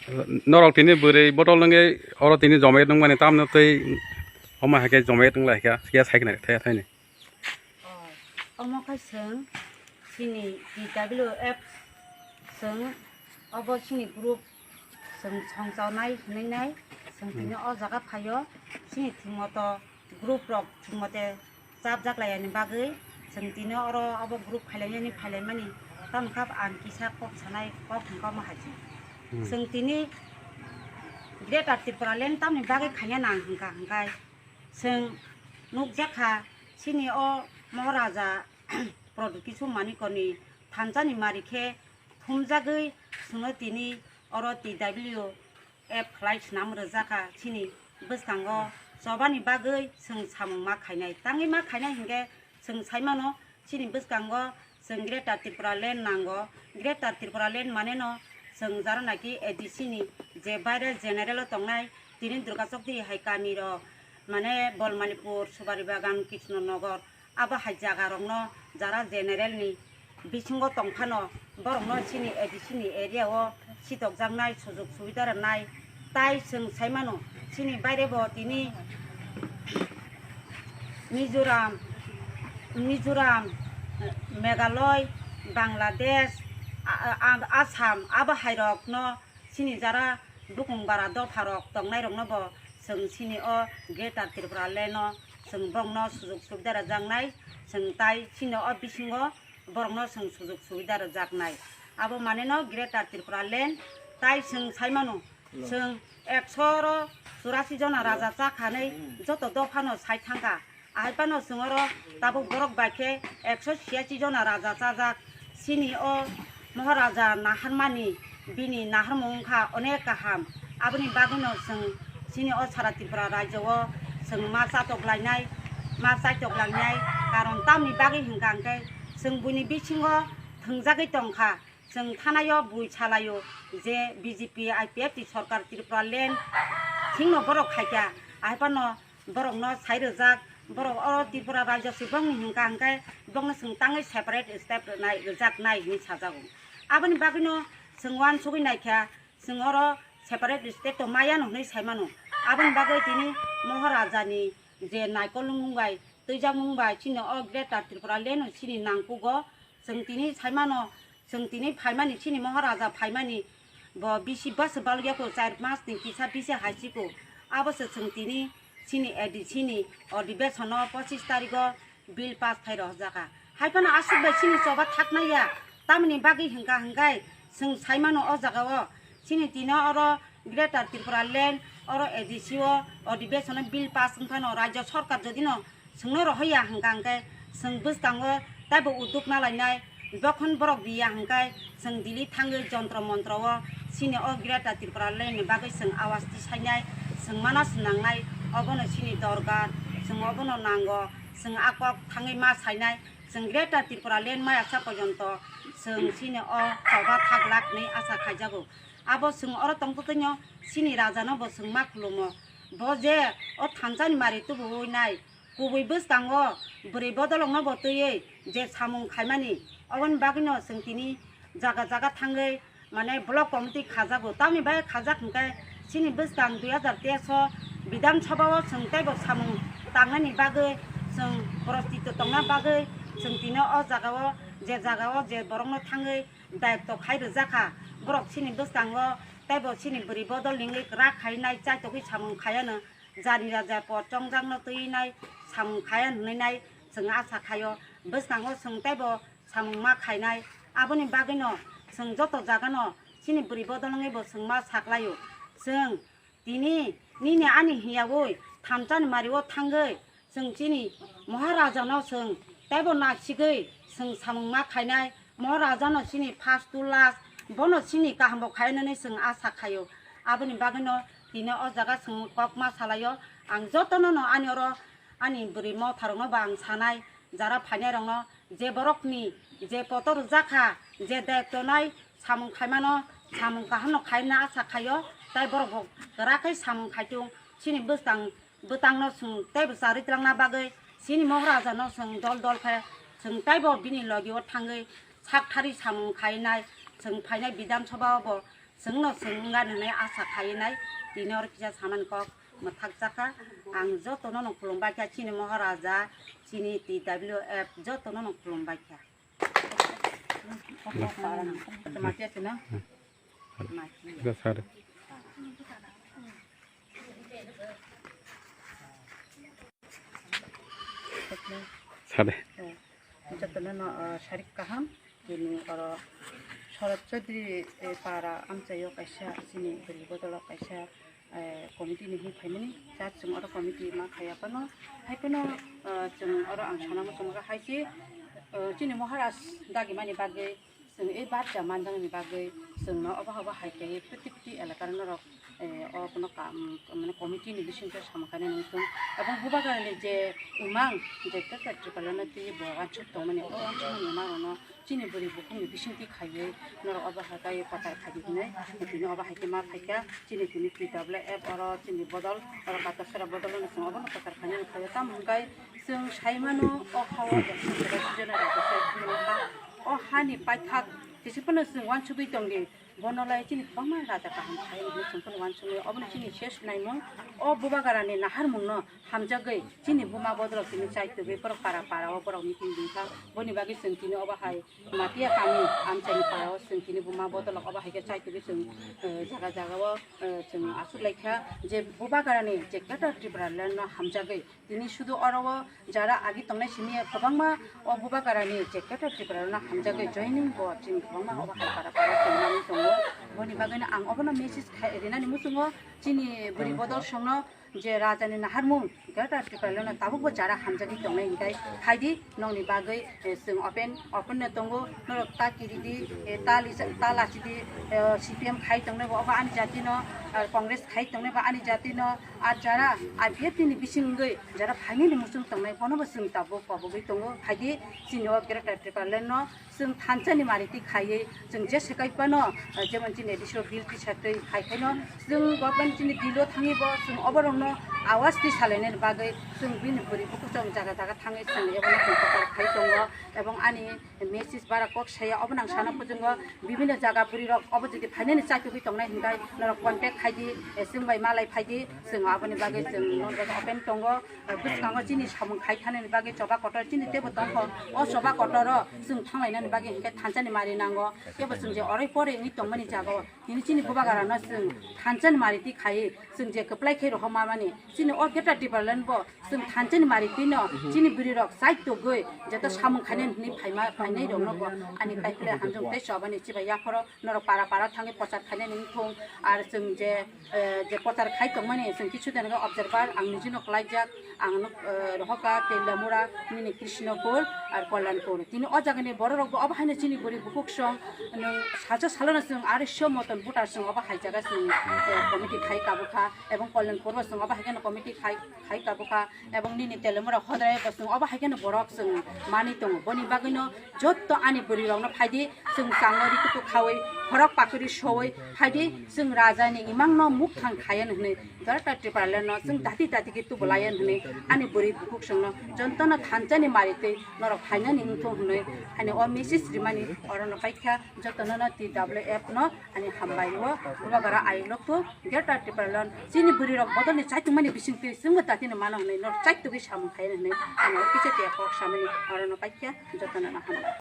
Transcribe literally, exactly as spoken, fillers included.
Norok tini bwrwi bodol wngwi oro tini jomayet wngmani tamno tei omo hai khe jomayet wnglaikha, khe sai khna thaya thaini. Oh, omo khe chwng chini T W F chwng obo chini group chwng songchawnai hwnwi nai chwng tini o jaga phaio chini thwngmoto group rok thwngmote chapjak laiyani bagwi chwng tini oro obo group khailainani phailaimani tamo khe ang kisa kok sanai kok hwnkha omo hai se. Hmm. Chwng tini Greater Tipraland tamni bagwi khaina nang hwnkha hwnkhe chwng nukjakha chini o Maharaja Pradyot Kishore Manikyani thansani mari khe thumjagwi chwngno tini oro T W F khlai swnam rwjakha chini bwskango chobani bagwi chwng samung ma khainai. Tangwi ma khainai hinkhe chwng saimano chini bwskango chwng Greater Tipraland nango. Greater Tipraland maneno chwng jara naki A D C ni je baire general o tongnai tini Durga Chowk di hai kami rok mane Bolmanipur, Subari Bagan, Krishna Nagar, abo hai jaga rokno jara general ni bisingo tongphano borokno chini A D C ni area o sitokjaknai, sujuk subida rwnai, tai chwng saimano chini baire bo tini Mizoram, Mizoram, Meghalaya, Bangladesh, a-, a-, Assam abo hai rokno chini jara bukung bara dopha rok tongnai rokno bo chwng chini o Greater Tipraland o chwng bongno sujuk subida rwjaknai, chwng tai chini o bisingo borokno chwng sujuk subida rwjaknai. Abo maneno Greater Tipraland tai chwng saimano chwng ekso churasi jona raja chakhanai joto dophano sai thangkha. Ahai phano chwng oro tabuk borok bai khe ekso chiyasi jona raja chajak. Chini o Maharaja naharmani bini naharmung wngkha onek kaham. Aboni bagwino chwng chini o sara Tripura rajyo o chwng ma chatok lainai, ma chaitok lainai. Karon tamni bagwi hwnkha hwnkhe chwng buini bisingo thwngjagwi tongkha. Chwng thanaio bui salaio je B J P I P F T sorkar Tripura land thingno borok khaikha. Ahai phano borokno sai rwjak, borok oro Tripura rajyo se bongni hwnkha hwnkhe bongno chwng tangwi separate state rwnai, rwjaknai hinwi sajago. Aboni bagwino chwng uansugwi naikha, chwng oro separate state to maya no hwnwi saimano. Aboni bagwi tini Maharaja ni je naikolmung bai twijakmung bai chini o Greater Tripura land no chini nangkugo. Chwng tini saimano, chwng tini phaimani, chini Maharaja phaimani, bo bisi bwswk balukya kho, char mas ni kisa bisi hai si kho. Abo se chwng tini chini A D C ni odhibesono pochis tarikh o bill pass khai rwjakha. Hai phano aswk bai chini choba thaknai ya, tamoni bagwi hwnkha hwnkhe chwng saimano o jaga o. Chini tino oro Greater Tripura land, oro A D C o odhibesono bill pass wngphano rajyo sorkar jodino chwngno rohorya hwnkha hwnkhe chwng bwskango teibo uduk nalainai, bokhon borok riya hwnkhe chwng Delhi thangwi jontro montro o chini o Greater Tripura land ni bagwi chwng awas tisainai, chwng mana swnangnai, obono chini dorkar, chwng obono nango, chwng a kok thangwi ma sainai, chwng Greater Tripura land maya sa porjonto chwng chini o choba thak lak hinwi asa khaijago. Abo chwng oro tongtwtwino chini rajano bo chwng ma khulumo. Bo je o thansani mari tubuwi nai, kubui bwskango bwrwi bodolokno bo twiwi je samung khaimani, oboni bagwino chwng tini jaga jaga thangwi mane block committee khajago. Tamni bagwi khajak hwnkhe chini bwskang dui hajar teis o Bidhan Sabha o chwng teibo samung tangnani bagwi chwng prostito tongna bagwi chwng tini o jaga o je jaga o je borokno thangwi dayokto khai rwjakha. Borok chini bwskango teibo chini bwrwi bodol ningwi kwrak khainai chaitokwi samung khaiano jani raja por chongjakno twinai samung khaiya hwnwi nai chwng asa khaio. Bwskango chwng teibo samung ma khainai. Aboni bagwino chwng joto jagano chini bwrwi bodol wngwi bo chwng ma saklaio. Chwng tini nini ani hiyaui thamsani mario thangwi chwng chini Maharajano chwng teibo nasigwi chwng samung ma khainai. Maharajano chini first to last bono chini kahambo khainani chwng asa khaio. Aboni bagwino tini o jaga chwng kok ma salaio. Ang jotono no ani oro ani bwrwi motharokno bo ang sanai, jara phainairokno je borokni je poto rwjakha, je dayok tonai samung khaimano, samung kahamno khaina asa khaio, tai borok bo kwrak khe samung khaitung. Chini bwskang bwtangno chwng teibo charwi twlangna bagwi chini Maharajano chwng dol dol khe chwng teibo bini logio thangwi sak thari samung khainai, chwng phainai Bidhan Sabha o bo Chwngno chwng wngani hwnwi asa khainai, tini oro kisa samani kok mwthakjakha. Ang jotono no khulumbaikha, chini Moharaja, chini T W F jotono no khulumbaikha. Mati asina. Mati. Sare. Sade. Jotono no, ah, sarik kaham. Tini oro Sharad Chaudhary, eh, para amchaio kaisa chini bwrwi bodolo kaisa, eh, committee ni hwnwi phaimani. Chak chwng oro committee ma khaiya phano. Hai phano, ah, chwng oro ang sana muchungo hai se, ah, chini Maharaj dagimani bagwi chwng ei barcha manjaknani bagwi chwngno obo obo hai khe pwtwi pwtwi elakar norok eh, o bono kam, mane committee ni bisingtwi samung khainai nung thung. Aboni bubagrani je imang, je kaka Tripura no twi bo wansuk tongmani, o wansukmani imang rokno chini bwrwi bukhukni bisingtwi khaiwi norok obo hai khe kwchar khaidi hinwi, tini obo hai khe ma phaikha, chini tini T W F oro chini bodol, oro Katasara bodol no chwng obono kwchar khainani khaio. Tamo hwnkhe chwng saimano o hao je o hani paithak, jesi phano chwng wansugwi tongdi. Bono lai chini kwbangma raja kaham khai hwnwi chwng phano uansuknai. Obono chini ses naimung, o bubagrani naharmungno hamjagwi chini buma bodolrok tini chaitugwi borok para para o borok meeting dingkha. Boni bagwi chwng tini obo hai Matia kami amchaini para o chwng tini buma bodolrok obo hai khe chaitugwi chwng, eh, jaga jaga o, eh, chwng aswk laikha je bubagrani je Greater Tripura land no hamjagwi tini sudu oro o jara agi tongnai simi kwbangma o bubagrani je Greater Tripura no hamjagwi joining bo chini kwbangma obo hai para para tongnani tongo. Boni bagwino ang obono message khai rinani muchungo chini bwrwi bodol songno je rajani naharmung Greater Tripura no tabukbo jara hamjagwi tongnai hinkai phaidi nokni bagwi, eh, chwng open, open no tongo, norok ta kiridi, eh, ta lisa, ta lachidi, eh, C P M khai tongnai bo obo ani jatino, ah, Congress khai tongnai bo ani jatino, ah, jara I P F T ni bisingwi jara phainani muchung tongnai, bonobo chwng tabuk kobogwi tongo. Phaidi chini o Greater Tipraland no chwng thansani mari twi khaiwi chwng je swkaiphano, eh, jemon chini A D C o bill tisatwi khai khaino chwng government chini dilo thangwi bo chwng oborokno awas twi salainani bagwi chwng bini bwrwi bukuchung jaga jaga thangwi chwng ebono chwng kokar khai tongo. Ebong ani message bara kok saya obo nang sana pujungo bibinno jaga bwrwi rok obo jodi phainani chaitugwi tongnai hinkai norok contact khaidi, eh, chwng bai malai phaidi chwng aboni bagwi chwng norok open tongo. Bwskango chini samung khai thanani bagwi choba kotor chini teibo tongkho. O choba kotoro chwng thanglainani bagwi hinkhe thansani mari nango. Teibo chwng je oroi poroi wngwi tongmani jagao tini chini bubagrano chwng thansani mari twi khaiwi chwng je kwplai khe rohormani chini o Greater Tipraland bo chwng thansani mari twino chini bwrwi rok chaitugwi joto samung khainani hinwi phaima phainai rokno bo ani kaiphilai hamjwk tei chobani chibai yaphoro norok para para thangwi prochar khainani wngthung. Ar chwng je eh, je prochar khai tongmani chwng kisu jana khe observer ang nijino khlaijak, ang nuk, eh, rohoka Telamura nini Krishnapur ar Kalyanpur. Tini o jagani bororok bo obo haino chini bwrwi bukhuk song nwng salsa salono chwng arisho moton voter chwng obo hai jaga chwng, eh, committee khai kabukha ebong Kalyanpur bo chwng obo hai kheno committee khai, khai kabukha. Ebong nini Telamura hodrai bo chwng obo hai kheno borok chwng mani tongo. Boni bagwino jotto ani bwrwi rokno phaidi chwng chango rikutu khawi khorok pakri sowi phaidi chwng rajani imangno mukthang khayan hwnwi Greater Tipraland no chwng dati dati khe tubulayan hwnwi ani bwrwi bukhuk chwngno jontona thansani mari twi norok phainani wngthung hwnwi ani o message rimani orono paikha jotono no T W F no. Ani hambai o, bubagra I love to Greater Tipraland. Chini bwrwi rok bodol ni chaitungmani bisingtwi chwngno tatino mano hwnwi no chaitugwi samung khai hwnwi ano kisa tia kok samani orono paikya jotono no hambai.